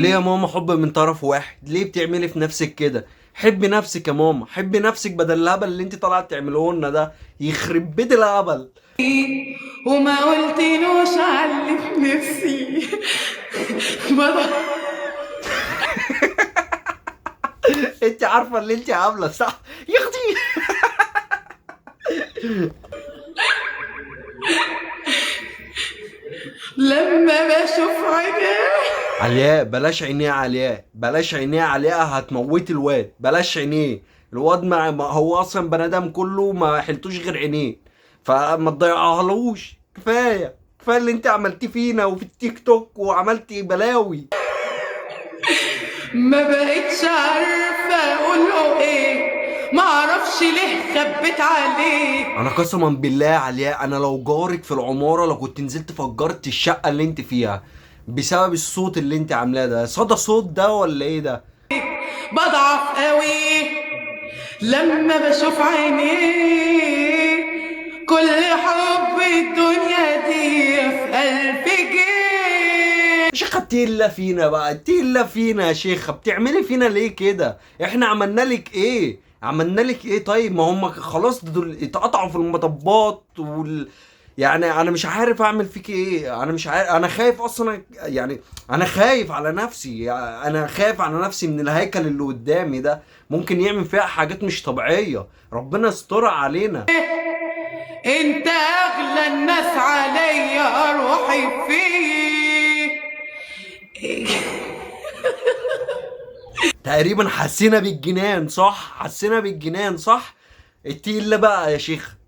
ليه يا ماما حب من طرف واحد؟ ليه بتعملي في نفسك كده؟ حبي نفسك يا ماما، حبي نفسك بدل الهبل اللي انت طالعه تعملوه لنا ده. يخرب بيت الهبل. وما قلتلوش على اللي في نفسي. انت عارفه اللي انت عامله صح يا اختي. لما بشوف عينيه. علياء بلاش عينيه، علياء بلاش عينيه، علياء هتموتي الواد، بلاش عينيه. الواد ما هو اصلا بني ادم كله ما حلتوش غير عينيه، فما تضيعهالوش. كفاية كفاية اللي انت عملتيه فينا وفي التيك توك، وعملتي بلاوي. ما بقتش عارفة اقوله ايه، ما اعرفش ليه خبيت عليه. انا قسما بالله يا علياء، انا لو جارك في العمارة لو كنت نزلت فجرت الشقة اللي انت فيها بسبب الصوت اللي انت عاملاه ده. صدى صوت ده ولا ايه ده؟ بضعف قوي لما بشوف عينيه، كل حب الدنيا دي في قلبي جه. شيخة تيلا فينا بقى، تيلا فينا يا شيخة، بتعملي فينا ليه كده؟ احنا عملنا لك ايه؟ عملنا لك ايه؟ طيب ما هم خلاص دول اتقطعوا في المطبات يعني انا مش عارف اعمل فيك ايه، انا مش عارف، انا خايف اصلا، يعني انا خايف على نفسي، انا خايف على نفسي من الهيكل اللي قدامي ده، ممكن يعمل فيها حاجات مش طبيعية. ربنا يستر علينا. انت اغلى الناس عليا، روحي فيه. تقريبا حسينا بالجنان صح؟ حسينا بالجنان صح؟ التقيل بقى يا شيخ.